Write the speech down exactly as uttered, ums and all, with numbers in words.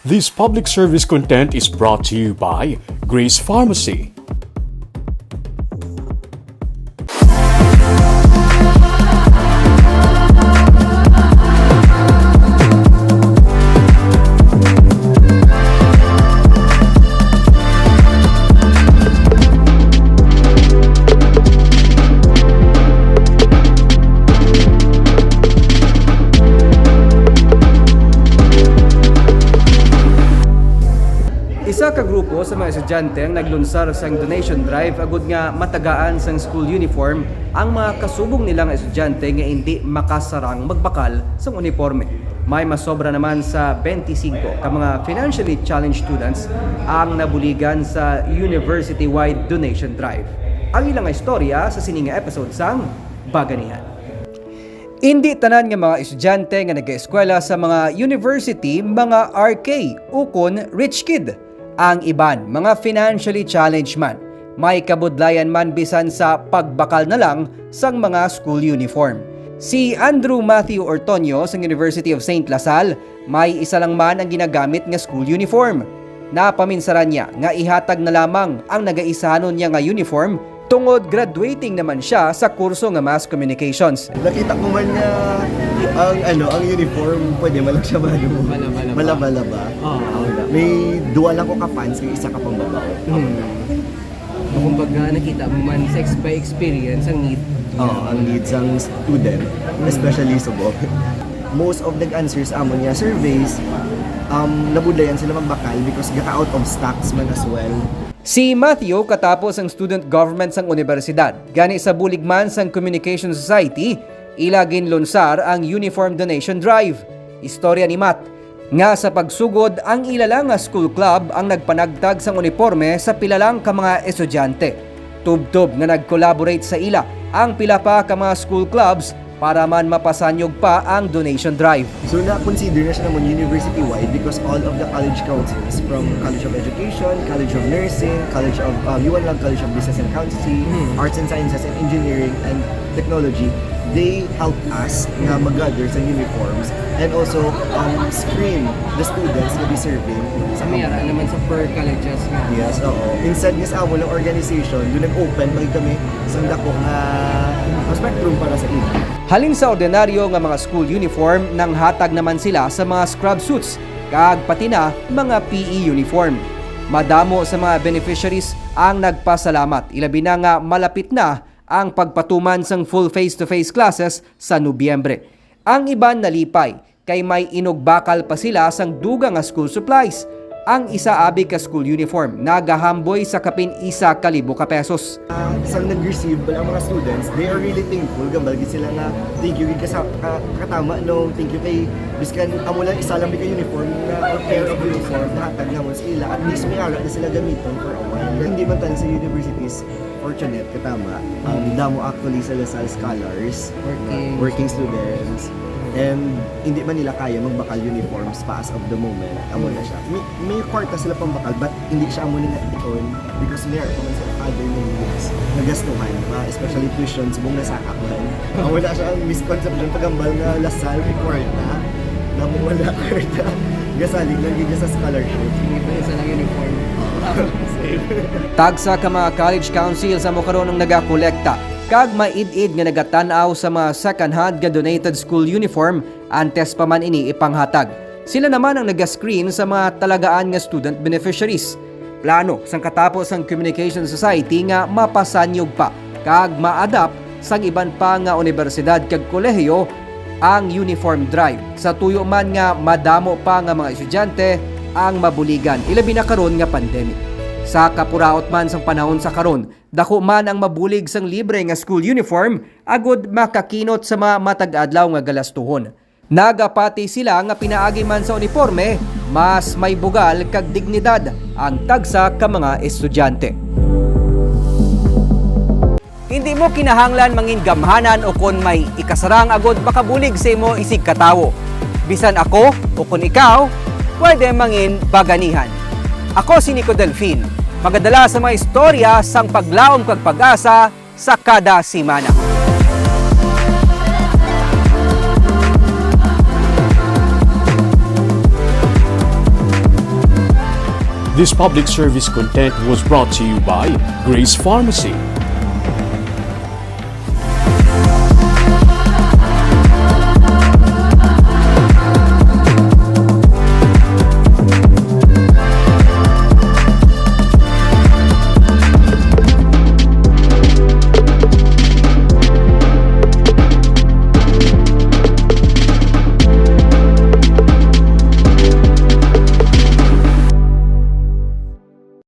This public service content is brought to you by Grace Pharmacy. Isa ka grupo sa mga estudyante ang naglunsar sang donation drive agud nga matagaan sang school uniform ang mga kasubong nila nga estudyante nga indi makasarang magbakal sang uniporme. May masobra naman sa twenty-five ka mga financially challenged students ang nabuligan sa university-wide donation drive. Ang ilang istorya sa sini nga episode sang Baganihan. Indi tanan nga mga estudyante nga nagaeskwela sa mga university mga R K ukon rich kid. Ang iban, mga financially challenged man. May kabudlayan man bisan sa pagbakal na lang sang mga school uniform. Si Andrew Matthew Ortonio sang University of Saint La Salle, may isa lang man ang ginagamit nga school uniform. Napaminsaran niya nga ihatag na lamang ang nagaisahanon niya nga uniform tungod graduating naman siya sa kurso nga Mass Communications. Nakita ko man nga ang, ano, ang uniform, pwede man lang siya, ano, malaba-laba. Malaba-laba. Oo. May duwa lang ko ka pants, may isa ka pambabaw. Hmm. Kumbaga, nakita mo man sa ex-, by experience ang need. Oo, ang needs ng student, especially subong. Most of the answers amon nga surveys, um, nabudlayan sila magbakal because gaka-out of stocks man as well. Si Matthew, katapos ang student government sang universidad, gani sa bulig man sang Communication Society, ila ginlunsar ang Uniform Donation Drive. Istorya ni Matt, nga sa pagsugod, ang ila lang nga school club ang nagpanagtag sang uniporme sa pila lang ka mga estudyante. Tubtob nga nag-collaborate sa ila ang pila pa ka mga school clubs para man mapasanyog pa ang donation drive. So, na-consider na siya namon university-wide because all of the college councils, from College of Education, College of Nursing, College of, uh, U N L A G, College of Business and Accountancy, Hmm. Arts and Sciences and Engineering and Technology, they help us nga mag-gather sa uniforms and also, um, screen the students na deserving sa Kami, ara naman sa per colleges nga. Yes, oo. Instead nga sa amo lang organization, doon nag-open pa kami sa dako nga, ah, spectrum para sa ila. Halin sa ordinaryo nga mga school uniform, nanghatag naman sila sa mga scrub suits kag pati na mga P E uniform. Madamo sa mga beneficiaries ang nagpasalamat, ilabi na nga malapit na ang pagpatuman sang full face-to-face classes sa Nobyembre. Ang iban nalipay, kay may inugbakal pa sila sang dugang nga school supplies. Ang isa abi ka school uniform nagahamboy sa kapin isa ka libo ka pesos. Ah, sang nag-receive ang mga students, they are really thankful. Gambal gid sila nga thank you gid ka sa ka-, katama, no, thank you kay biskan amo lang isa lang ka uniform nga or pair of uniform nahatag namon sa ila. At least may ara na sila gamiton for a while. Hindi man tanan sa universities fortunate, katama. Um, damo actually sa La Salle scholars, Working. Working students, and hindi man nila kaya magbakal uniforms pa as of the moment. Amo na siya. May, may kwarta sila pambakal, but hindi siya amo ni nga tion because may pa man sila other needs nga gastuhan pa, especially tuition, subong nasaka man. Amo na siya ang misconception, pagambal nga La Salle may kwarta. Namo wala kwarta. Gasalig lang gid sa scholarship. Hindi pa isa lang uniform. Tagsa ka mga college council sa amo karon ang nagakolekta kag maid-id nga nagatan-aw sa mga second-hand nga donated school uniform antes pa man ini ipanghatag. Sila naman ang naga-screen sa mga talagaan nga student beneficiaries. Plano sang katapos sang Communication Society nga mapasanyog pa kag ma-adapt sang iban pa nga unibersidad kag kolehiyo ang uniform drive, sa tuyo man nga madamo pa nga mga estudyante ang mabuligan, ilabi na karon nga pandemic. Sa kapuraot man sang panahon sa karon, dako man ang mabulig sang libre nga school uniform agud makakinot sa mga matag adlaw nga galastuhon. Nagapati sila nga pinaagi man sa uniporme, mas may bugal kag dignidad ang tagsa ka mga estudyante. Hindi mo kinahanglan mangin gamhanan o kon may ikasarang agud makabulig sa imo isig ka tawo. Bisan ako o kon ikaw, pwede mangin baganihan. Ako si Nico Delfin, magadala sa mga istorya sang paglaom kag pag-asa sa kada semana. This public service content was brought to you by Grace Pharmacy,